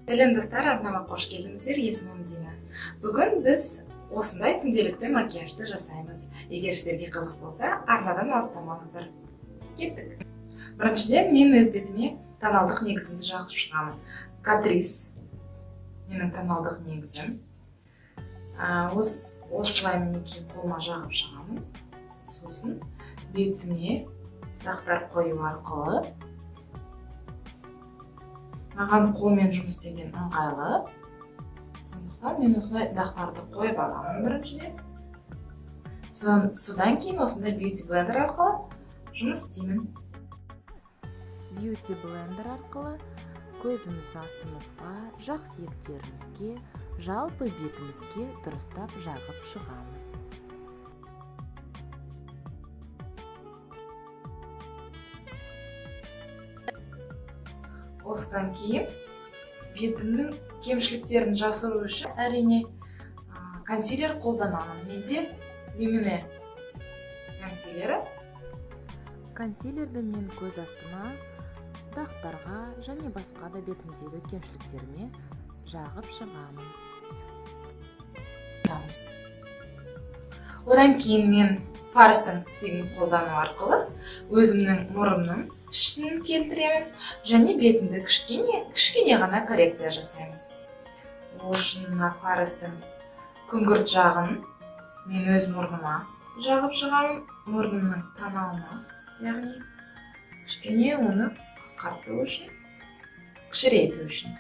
Сәлем, достар! Арнама қош келдіңіздер! Есімім Дина. Бүгін біз осындай күнделікті макияжды жасаймыз. Егер сіздерге қызық болса, арнадан алыстамаңыздар. Кеттік! Біріншіден, мен өз бетіме тоналдық негізімді жағып шығамын. Catrice менің тоналдық негізім. Осылай, мінекей, қолыма жағып шығамын. Сосын бетіме дақтар қою арқылы. Маған қолмен жұмыс істеген ыңғайлы, сондықтан мен осылай дақтарды қойып аламын біріншіден. Содан кейін осындай бьюти блендер арқылы жұмыс істеймін. Бьюти блендер арқылы көзіміздің астымызға, жақ сүйектерімізге, жалпы бетімізге дұрыстап жағып шығамыз. Осыдан кейін бетімнің кемшіліктерін жасыру үшін, әрине, консилер қолданамын. Менде Lumene консилері. Консилерді мен көз астыма, дақтарға және басқа да бетімдегі кемшіліктеріме жағып шығамын. Жағамыз. Одан кейін мен Фарестің стигін қолдану арқылы өзімнің мұрнымның пішінін келтіремін және бетімді кішкене кішкене ғана коррекция жасаймыз. Ол үшін мына Фарестің күңгірт жағын мен өз мұрныма жағып шығамын, мұрнымның танауына, яғни кішкене оны қысқарту үшін, кішірейту үшін.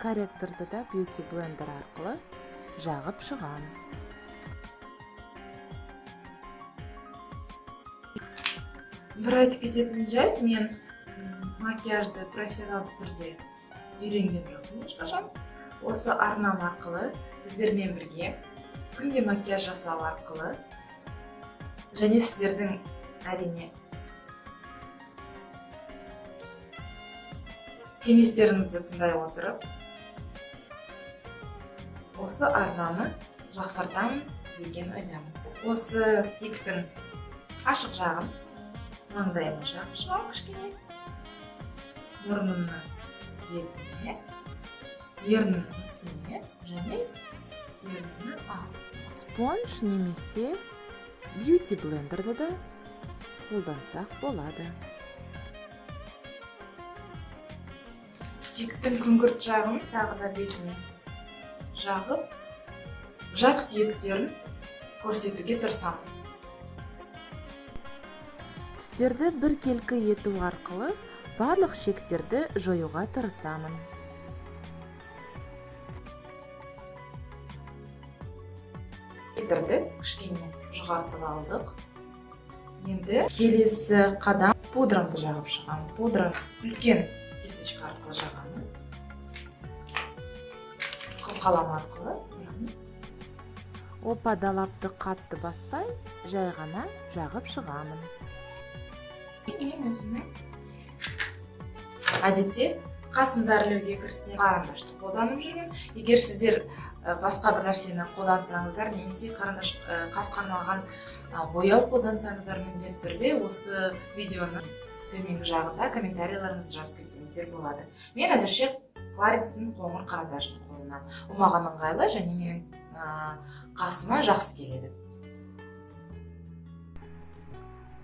Корректорды да бьюти блендер арқылы жағып шығамыз. Бір айтып кететін жайт: мен макияжды профессионалды түрде үйренген жоқпын ешқашан. Осы арнам арқылы сіздермен бірге күнде макияж жасау арқылы және сіздердің, әрине, кеңестеріңізді тыңдай отырып, осы арнаны жақсартамын деген ойдамын. Осы стиктің ашық жағын маңдайыма жағып шығамын, кішкене мұрнымның бетіне, ернімнің үстіне және ернімнің астына. Спонж немесе бьюти блендерді да қолдансақ болады. Стиктің күңгірт жағын тағы да бетіме жағып, жақ сүйектерін көрсетуге тырысамын. Түстерді біркелкі ету арқылы барлық шектерді жоюға тырысамын. Шектерді кішкене жұқартып алдық. Енді келесі қадам: пудрамды жағып шығамын. Пудраны үлкен кисточка арқылы жағамын, қылқалам арқылы, яғни. Опа-далапты қатты баспай, жай ғана жағып шығамын. Мен өзімнің әдетте қасымды әрлеуге кірсем, қарандашты қолданып жүрмін. Егер сіздер басқа бір нәрсені қолдансаңыздар немесе қарандаш, қасқа арналған бояу қолдансаңыздар, міндетті түрде осы видеоның төменгі жағында комментарийлеріңізді жазып кетсеңіздер болады. Мен әзірше Кларенстің қоңыр қарандашын қолданамын. Ол маған ыңғайлы және менің қасыма жақсы келеді.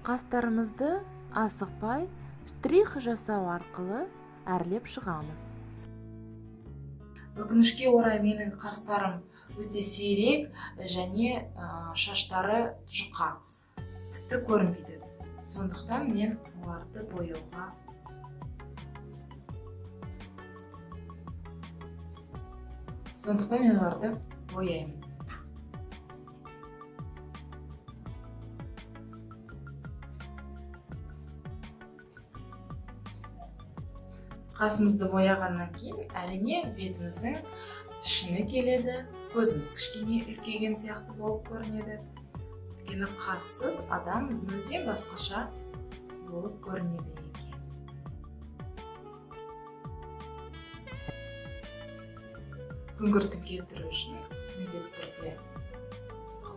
Қастарымызды асықпай штрих жасау арқылы әрлеп шығамыз. Өкінішке орай, менің қастарым өте сирек және шаштары жұқа, тіпті көрінбейді. Сондықтан мен оларды бояуға сондықтан мен оларды бояймын. Қасымызды бояғаннан кейін, әрине, бетіміздің пішіні келеді, көзіміз кішкене үлкейген сияқты болып көрінеді, өйткені қассыз адам мүлдем басқаша болып көрінеді екен. Күңгіртін келтіру үшін міндетті түрде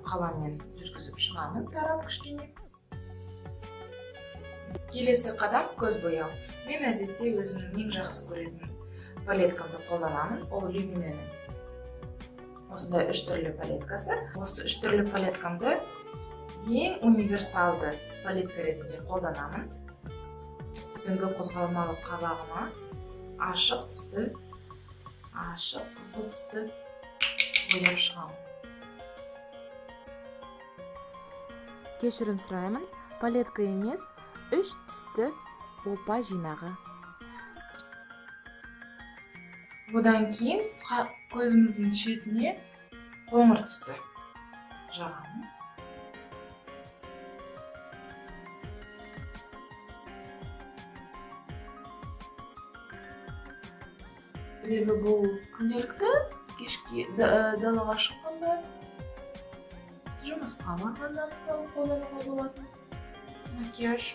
қаламмен жүргізіп шығамын, тарап кішкене. Келесі қадам – көз бояу. Мен әдетте өзімнің ең жақсы көретін Палеткамды қолданамын. Ол Люминенің осындай үш түрлі палеткасы. Осы үш түрлі палеткамды ең универсалды палетка ретінде қолданамын. Үстіңгі қозғалмалы қабағыма ашық түсті, ашық қызғылт түсті бояп шығамын. Кешірім сұраймын, палетка емес, үш түсті опа жинағы. Одан кейін көзіміздің шетіне қоңыр түсті жағамын. Себебі бұл күнделікті кешке далаға шыққанда, жұмысқа барғанда, мысалы, қолдануға болатын макияж.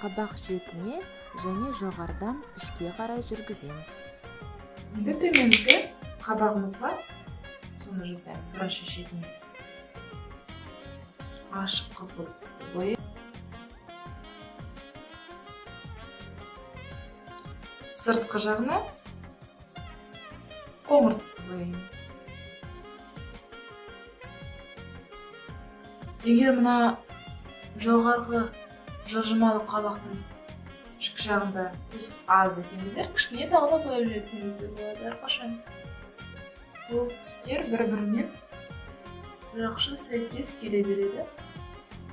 Қабақ шетіне және жоғарыдан ішке қарай жүргіземіз. Енді төменгі қабағымызға соны жасаймын. Бірінші шетіне ашық қызғылт түсті бояймын. Сыртқы жағына қоңыр түсті бояймын. Егер мына жоғарғы жылжымалы қабақтың ішкі жағында түс аз десеңіздер, кішкене тағы да бояп жіберсеңіздер болады әрқашан. Бұл түстер бір-бірімен жақсы сәйкес келе береді,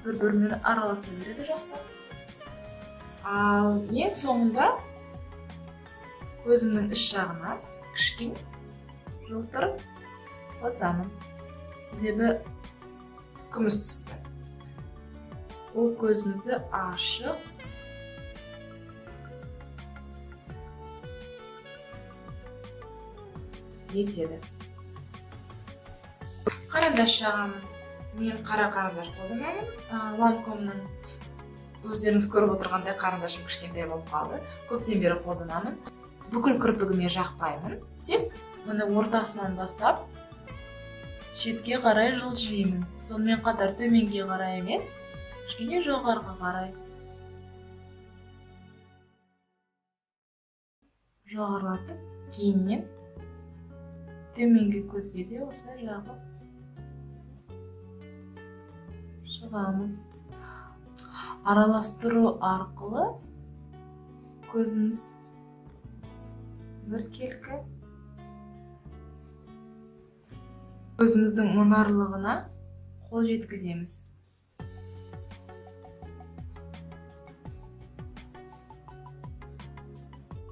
бір-бірімен араласа береді жақсы. Ал ең соңында көзімнің іш жағына кішкене жылтыр қосамын. Себебі күміс түсті. Ол көзімізді ашық етеді. Қарандаш жағамын. Мен қара қарандаш қолданамын. Ланкомның, өздеріңіз көріп отырғандай, қарандашым кішкентай болып қалды. Көптен бері қолданамын. Бүкіл кірпігіме жақпаймын. Тек мұны ортасынан бастап шетке қарай жылжимын. Сонымен қатар төменге қарай емес, кішкене жоғарыға қарай. Жоғарылатып, кейіннен төменгі көзге де осылай жағып шығамыз. Араластыру арқылы көзіміз біркелкі, көзіміздің мұнарлығына қол жеткіземіз.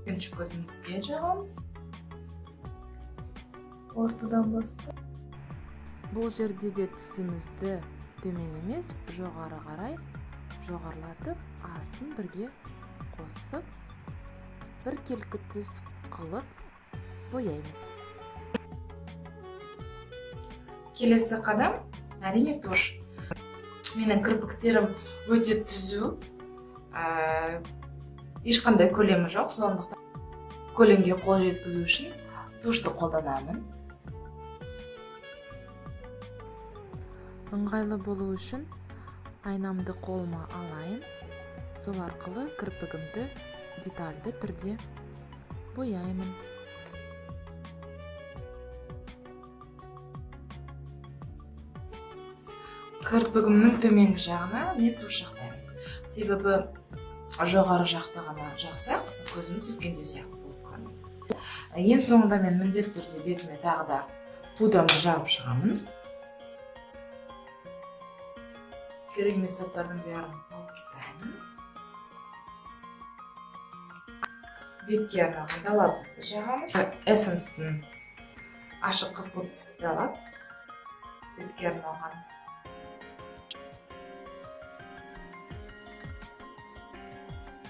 Екінші көзімізге жағамыз. Ортадан бастап. Бұл жерде де түсімізді төмен емес, жоғары қарай жоғарылатып, астын бірге қосып, біркелкі түс қылып бояймыз. Келесі қадам әрине тушь. Менің кірпіктерім өте түзу, ешқандай көлемі жоқ, сондықтан көлемге қол жеткізу үшін тушьты қолданамын. Ыңғайлы болу үшін айнамды қолыма алайын, сол арқылы кірпігімді детальді түрде бояймын. Кірпігімнің төменгі жағына мен тушь жақпаймын. Себебі жоғары жақты ғана жақсақ, көзіміз үлкендеу сияқты болып қалады. Ең соңында мен міндетті түрде бетіме тағы да пудрамды жағып шығамын. Керек емес заттардың бәрін алып тастаймын. Бетке арналған далапымызды жағамыз. Essence-тің ашық қызғылт түсті далап бетке арналған.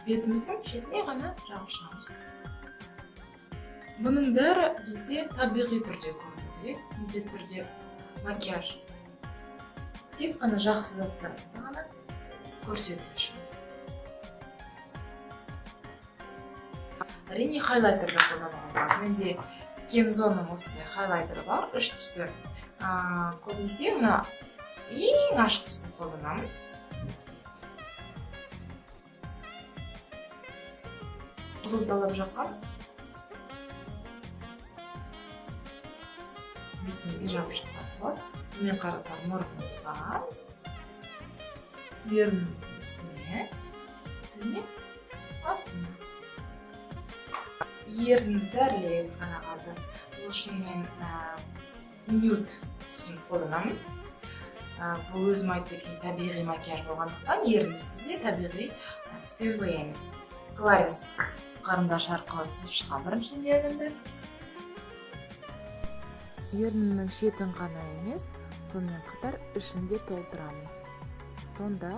Бетіміздің шетіне ғана жағып шығамыз. Бұның бәрі бізде табиғи түрде көріну керек, міндетті түрде макияж. Тек қана жақсы заттарды ғана көрсету үшін. Әрине хайлайтерді қолдануға болады. Менде Кензоның осындай хайлайтері бар, үш түсті. Көбінесе мына ең ашық түсін қолданамын. Қызыл далап жаққан бетіңізге жағып шықсаңыз болады. Сонымен қатар мұрныңызға, еріннің үстіне және астына. Ернімізді әрлеу ғана қалды. Бұл үшін мен нюд түсін қолданамын. Бұл өзім айтып кеткен табиғи макияж болғандықтан, ернімізді де табиғи түспен бояймыз. Кларенс қарындаш арқылы сызып шығамын біріншіден ернімді. Ернімнің шетін ғана емес, сонымен қатар ішін де толтырамын. Сонда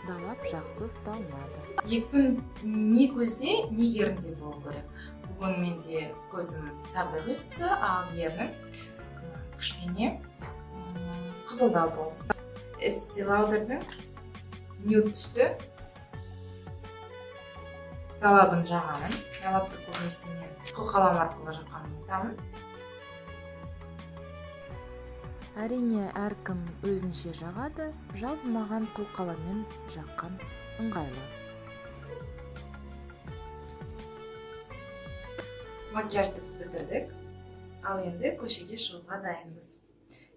далап жақсы ұсталынады. Екпін не көзде, не ерінде болу керек. Бүгін менде көзім табиғи түсті, ал ернім кішкене қызылдау болсын. Estee Lauder'дің нюд түсті далабын жағамын. Далапты көбінесе мен қылқалам арқылы жаққанын ұнатамын. Әрине, әркім өзінше жағады, жалпы маған қылқаламмен жаққан ыңғайлы. Макияжды бітірдік, ал енді көшеге шығуға дайынбыз.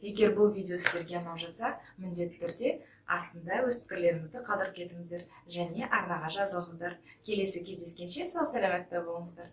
Егер бұл видео сіздерге ұнап жатса, міндетті түрде астында өз пікірлеріңізді қалдырып кетіңіздер және арнаға жазылыңыздар. Келесі кездескенше сау саламатта болыңыздар.